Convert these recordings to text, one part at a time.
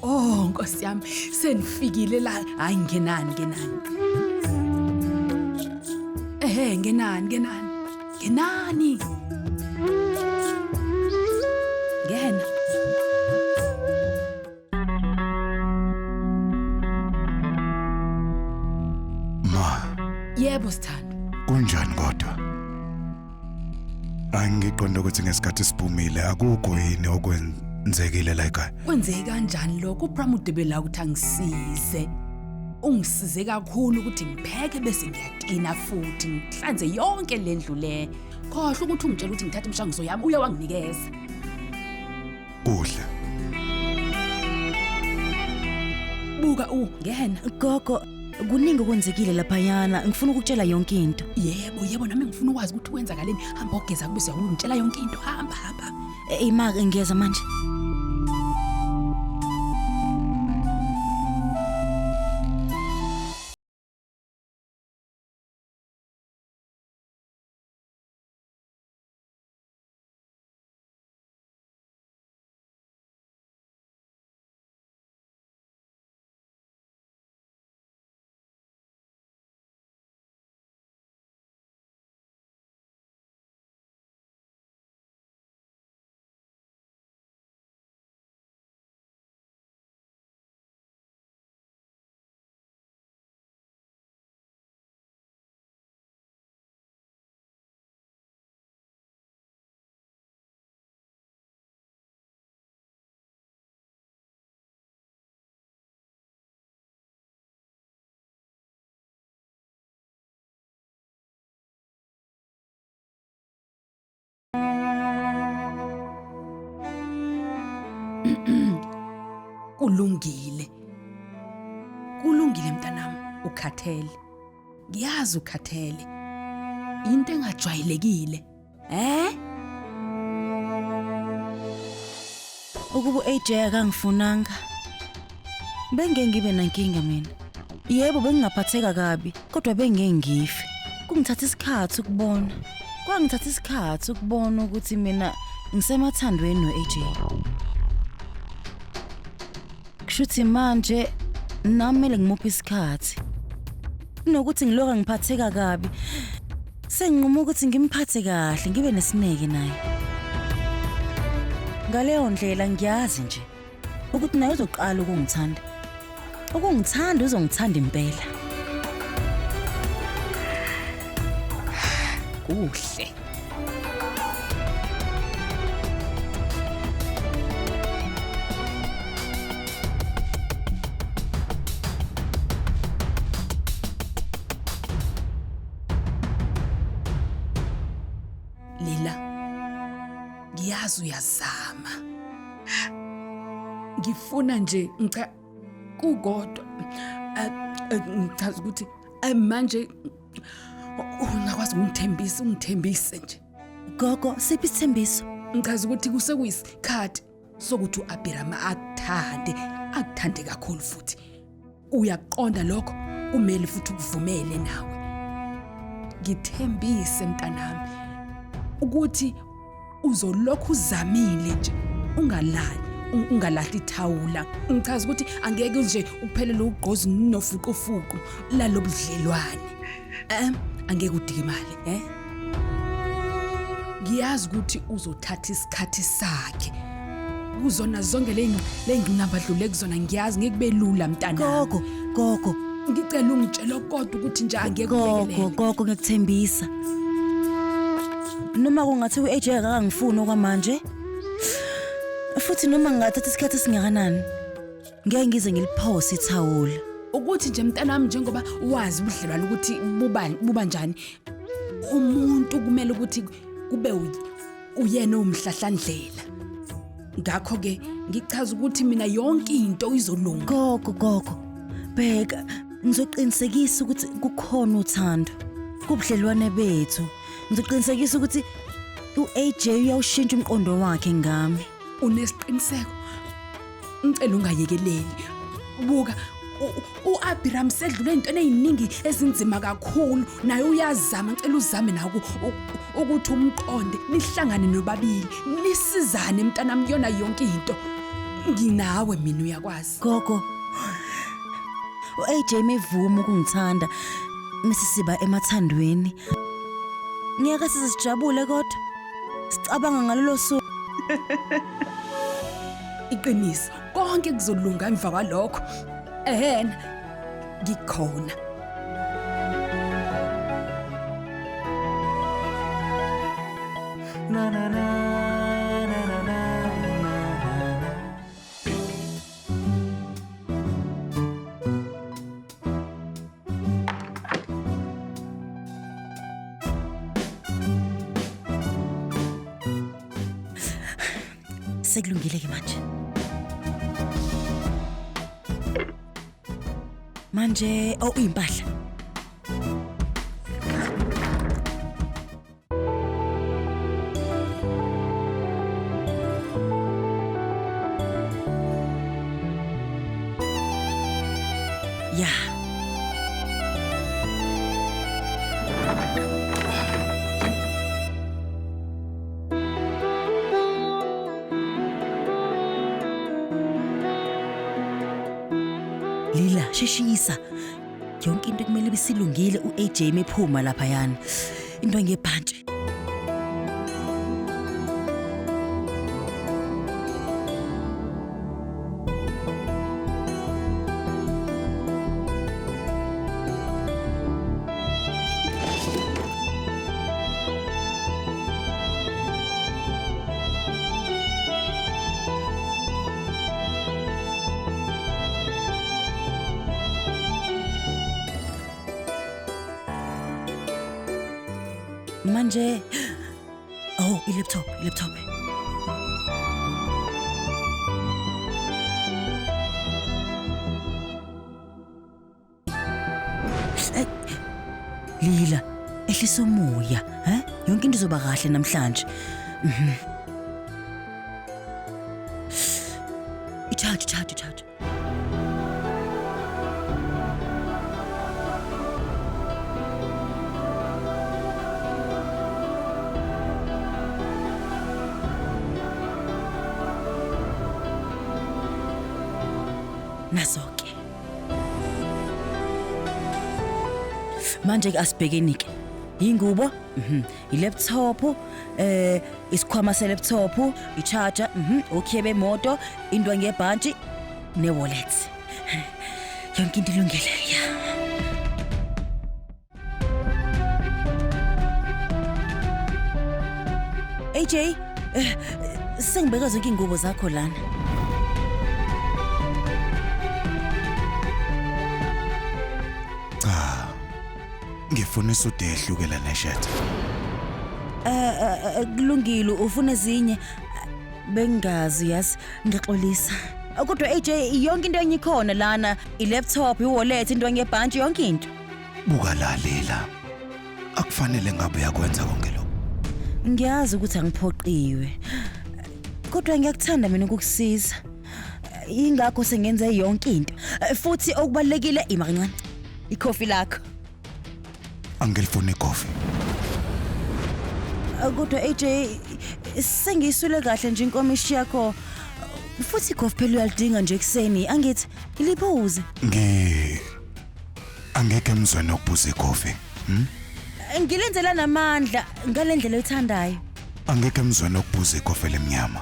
Oh Nkosi yami, senifikile la. Hayi ngenani, ngenani. Ehhe, ngenani, ngenani. Ngenani. Ngena. Ma, Yebo sithando. Kunjani kodwa? Angiqonda ukuthi ngesikhathi siphumile akukho yini okwenzekile la ekhaya. Kwenzeke kanjani lokho? uPramod bela ukuthi angisize. Ungisize kakhulu ukuthi ngipheke bese ngiyaklina futhi ngihlanze yonke le ndlu le. Khohlwa ukuthi ungitshela ukuthi ngithathe imishanguzo yami uye wanginikeza. Kuhle. Buka u ngena. Gogo, kuningi okwenzekile laphayana. Ngifuna ukukutshela yonke into. Yebo, yebo nami ngifuna ukwazi ukuthi kwenzakaleni. Hamba ogeza kube siyakungitshela yonke into. Hamba, hamba. Ey ma, ngiyeza manje. Kulungile. Kulungile mntanami, ukhathele. Ngiyazi ukhathele. Into engajwayelekile. Eh? Ukuba uAJ akangifunanga. Bengeke ngibe nankinga mina. Yebo bengingaphatheka kabi, kodwa bengeke ngife. Kungithatha isikhathi ukubona. Kwangithatha isikhathi ukubona ukuthi mina ngisemathandweni noAJ. Kushuthi manje nami kumele ngimuphe isikhathi. Kunokuthi ngiloka ngiphatheka kabi. Senginquma ukuthi ngimphathe kahle, ngibe nesineke naye. Ngaleyo ndlela ngiyazi nje ukuthi naye uzoqala ukungithanda. Ukungithanda uzongithanda impela. Kuhle. Lila, ngiyazi uyazama. Ngifuna nje ngicha kukodwa ngichaza ukuthi manje ungakwazi ukungithembisa ungithembise nje. Gogo, siphi isithembiso? Ngichaza ukuthi kusekuyisikhathi sokuthi uAbirama akuthande, akuthande kakhulu futhi. Uyaqonda lokho kumele futhi ukuvumele nawe. Ngithembise mntanami ukuthi uzolokhu uzamile nje ungalali ungalahli ithawula. Ngichaza ukuthi angeke nje uphelele ugqozi nofuqufuqu lalobudlelwane. Angeke udikimale, eh? Ngiyazi ukuthi uzothatha isikhathi sakhe. Kuzona zonke ley'ngqinamba adlule kuzona ngiyazi ngeke kube lula mntanami. Gogo, gogo. Ngicela ungitshele kodwa ukuthi nje angeke Gogo, uyekelele. gogo ngiyakuthembisa. Noma kungathi u-AJ akangifuni okwamanje. Futhi noma ngingathatha isikhathi esingakanani, ngeke ngize ngiliphose ithawula. Ukuthi nje mntanami njengoba wazi ubudlelwane ukuthi buba njani, umuntu kumele ukuthi kube uyena owumhlahlandlela. Ngakho ke ngichaza ukuthi mina yonke into izolunga. Gogo, gogo, bheka, ngizoqinisekisa ukuthi kukhona uthando kubudlelwane bethu. Ngizoqinisekisa ukuthi u-AJ uyawushintsha umqondo wakhe ngami. Unesiqiniseko? Ngicela ungayekeleli. Buka, u-Abraham sedlule ezintweni eziningi ezinzima kakhulu, naye uyazama. Ngicela uzame nawe ukuthi umqonde, nihlangane nobabili, nisizane mntanami kuyona yonke into. Nginawe mina uyakwazi. Gogo. U-AJ mevuma ukungithanda mase siba emathandweni. Ngeke size sijabule kodwa sicabanga ngalolo suku. Iqiniso, konke kuzolunga emva kwalokho. Ehena, ngikhona. Na na na na na na na na. Sekulungile ke manje. Manje oh impahla. Ya. Lila, sheshisa. Yonke into kumele ibisilungile uAJ mephuma lapha yana. Into ngebhantshi. Manje oh i-laptop, i-laptop. Eh, Lila, ehlisa umoya, he? Yonke into izoba kahle namhlanje. Mhm. I-charge, charge, charge. Naso ke. Manje ke asibhekeni ke. Ingubo, mhm, i-laptop, eh isikhwama se-laptop, i-charger, mhm, okhiye bemoto, into ngebhantshi ne-wallet. Yonke into ilungile, ya. AJ, sengibeka zonke ingubo zakho lana. Cha. Ngifuna isude ehlukela neshirt. Eh, Kulungile ufuna ezinye bengazi yazi ngiyaxolisa. Kodwa AJ yonke into enye ikhona lana, i-laptop, i-wallet, into ngebhantshi yonke into. Buka la Lila. Akufanele ngabe uyakwenza konke lokho. Ngiyazi ukuthi angiphoqiwe. Kodwa ngiyakuthanda mina ukukusiza. Ingakho sengenze yonke into. Futhi okubalekile ima kancane. Ikhofi lakho. Angilifuni ikhofi. Kodwa AJ sengiyisule kahle nje inkomishi yakho. Futhi ikhofi phela uyalidinga nje ekuseni. Angithi iliphuze. Ngi angeke emzweni okuphuza ikhofi. Ngilenzela namandla ngalendlela oyithandayo. Angeke emzweni okuphuza ikhofi lemnyama.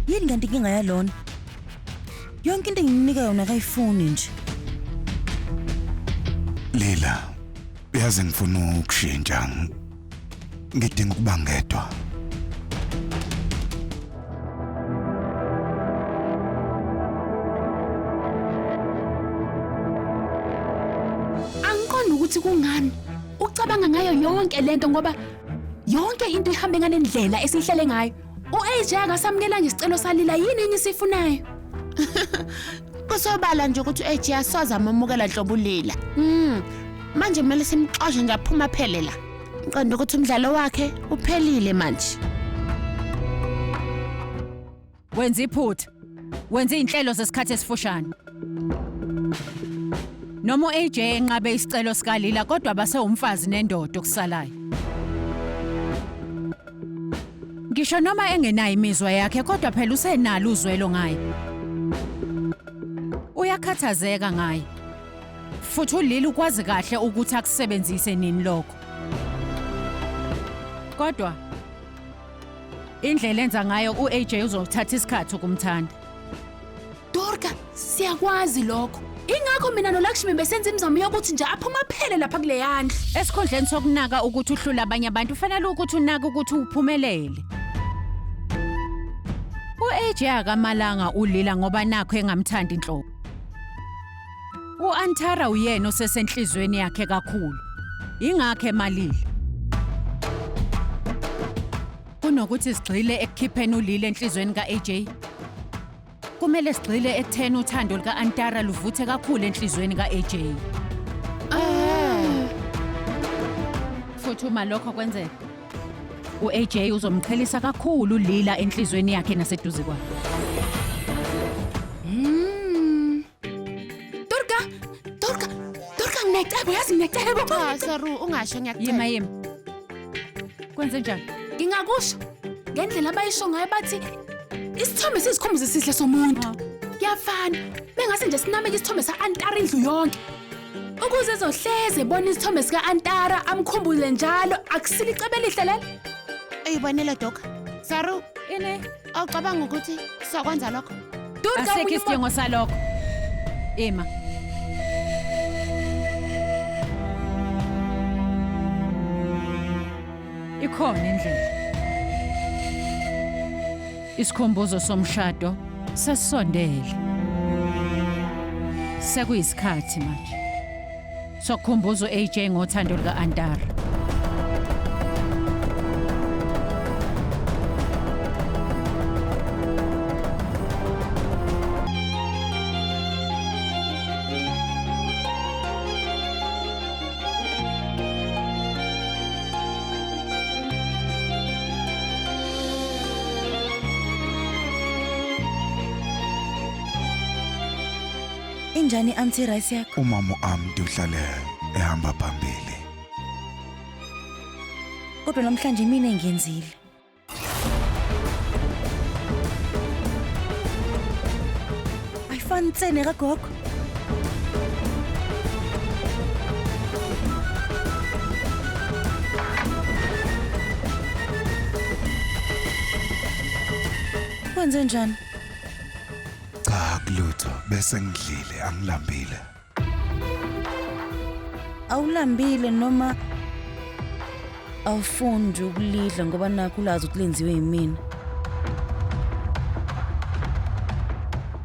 Yini kanti inkinga yalona? Yonke into engimnika yona akayifuni nje. Lila, uyazi ngifuna ukushintsha. Ngidinga ukuba ngedwa. Angiqondi ukuthi kungani ucabanga ngayo yonke lento ngoba yonke into ihambe ngalendlela esihlele ngayo. U-AJ akasamukelanga isicelo salila yini enye sifunayo? Kusobala nje ukuthi u-AJ asoze amamukela nhlobo uLila. Manje kumele simxoshe nje aphuma phele la. Ngiqonda ukuthi umdlalo wakhe uphelile manje. Wenza iphutha. Wenza izinhlelo zesikhathi esifushane. Noma u-AJ enqabe isicelo sikaLila kodwa base umfazi nendoda okusalayo. Ngisho noma engenayo imizwa yakhe kodwa phela usenalo uzwelo ngaye. Uyakhathazeka ngaye. Futhi uLili ukwazi kahle ukuthi akusebenzise nini lokho. Kodwa indlela enza ngayo uAJ uzothatha isikhathi ukumthanda. Dorka, siyakwazi lokho. Ingakho mina noLakshmi besenza imizamo yokuthi nje aphume aphele lapha kuleya ndlu. Esikhundleni sokunaka ukuthi uhlula abanye abantu ufanele ukuthi unake ukuthi uphumelele. U-AJ akamalanga uLila ngoba nakho engamthandi inhlobo. U-Antara uyena osesenhlizweni yakhe kakhulu. Ingakho emalile. Kunokuthi sigxile ekukhipheni uLila enhlizweni ka-AJ. Kumele sigxile ekutheni uthando luka-Antara luvuthe kakhulu enhlizweni ka-AJ. Futhi uma lokho kwenzeka, u-AJ uzomqhelisa kakhulu uLila enhlizweni yakhe naseduze kwakhe. Dorka, Dorka, Dorka nginecebo, yazi nginecebo. Cha, Saru, ungasho ngiyacela. Yima yima. Kwenze njani? Ngingakusho ngendlela abayisho ngayo bathi isithombe sizikhumbuzo esihle somuntu. Kuyafana. Bengase nje sinameke isithombe sa-Antara indlu yonke. Ukuze ezohleze ebona isithombe sika-Antara amkhumbule njalo akusile icebo elihle lelo. Uyibonile Doka? Saru, Ini? awucabanga ukuthi sokwenza lokho? Dorka Asikho omunye umuntu- isidingo salokho. Ima. Ikhona indlela. Isikhumbuzo somshado sesisondele. Sekuyisikhathi manje. Sokukhumbuza uAJ ngothando luka-Antara. Injani i-auntie rice yakho? Umama uAmdi uhlale ehamba phambili. Kodwa namhlanje mina engiyenzile. Ayifani tsene kagogo. Kwenze njani? Cha kulutho bese ngidlile angilambile. Awulambile noma awufundi ukulidla ngoba nakho ulazi ukuthi lenziwe yimina.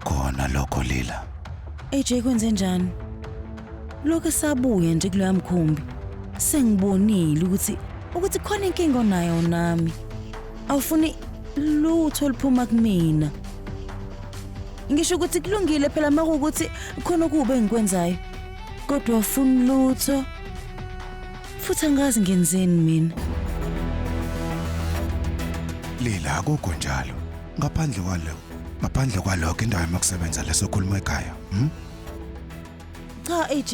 Khona lokho Lila. AJ kwenze njani? Lokho esabuya nje kuloya mkhumbi. Sengibonile ukuthi khona inkinga onayo nami. Awufuni lutho oluphuma kumina. Ngisho ukuthi kulungile phela makuwukuthi khona okubi engikwenzayo. Kodwa awufuni lutho. Futhi angazi ngenzeni mina. Lila akukho njalo. Ngaphandle kwalokho, ngaphandle kwalokho indawo yokusebenza lesokhuluma ekhaya. Cha AJ.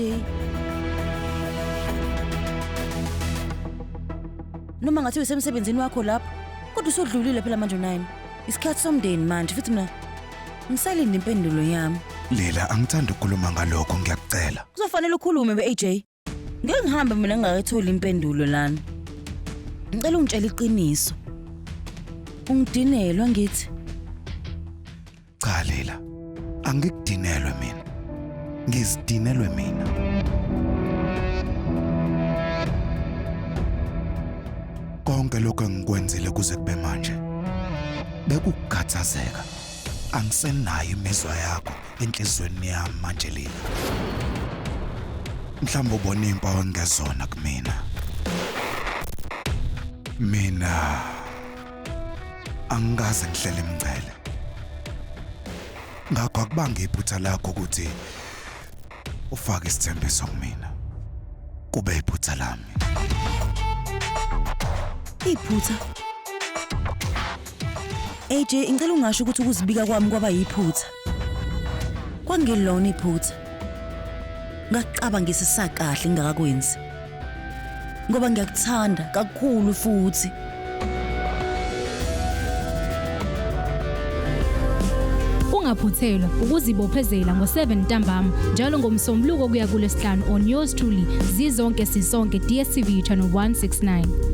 Noma ngathi usemsebenzini wakho lapho, kodwa usudlulile phela manje u9. Isikhathi somndeni manje futhi mina ngisalinde impendulo yami. Lila angithandi ukukhuluma ngalokho ngiyakucela. Kuzofanele ukhulume be AJ. Ngeke ngihambe mina ngingakayitholi impendulo lana. Ngicela ungitshele iqiniso. Ungidinelwa ngithi. Cha Lila, angikudinelwe mina. Ngizidinelwe mina. Konke lokho engikwenzile kuze kube manje bekukukhathazeka. Angisenayo imizwa yakho enhlizweni yami manje Lila. Mhlawumbe ubona impawu engezona kumina. Mina angikaze ngihlele imingcele. Ngakho akubange iphutha lakho ukuthi ufake isithembiso kumina. Kube iphutha lami. Iphutha. AJ, ngicela ungasho ukuthi ukuzibika kwami kwaba yiphutha. Kwangelona iphutha. Ngacabanga kahle ngingakakwenzi. Ngoba ngiyakuthanda kakhulu futhi. Ungaphuthelwa ukuzibophezela ngo-7 ntambama njalo ngoMsombuluko kuya kuLwesihlanu on yours truly Zizonke Sisonke, DStv channel 169.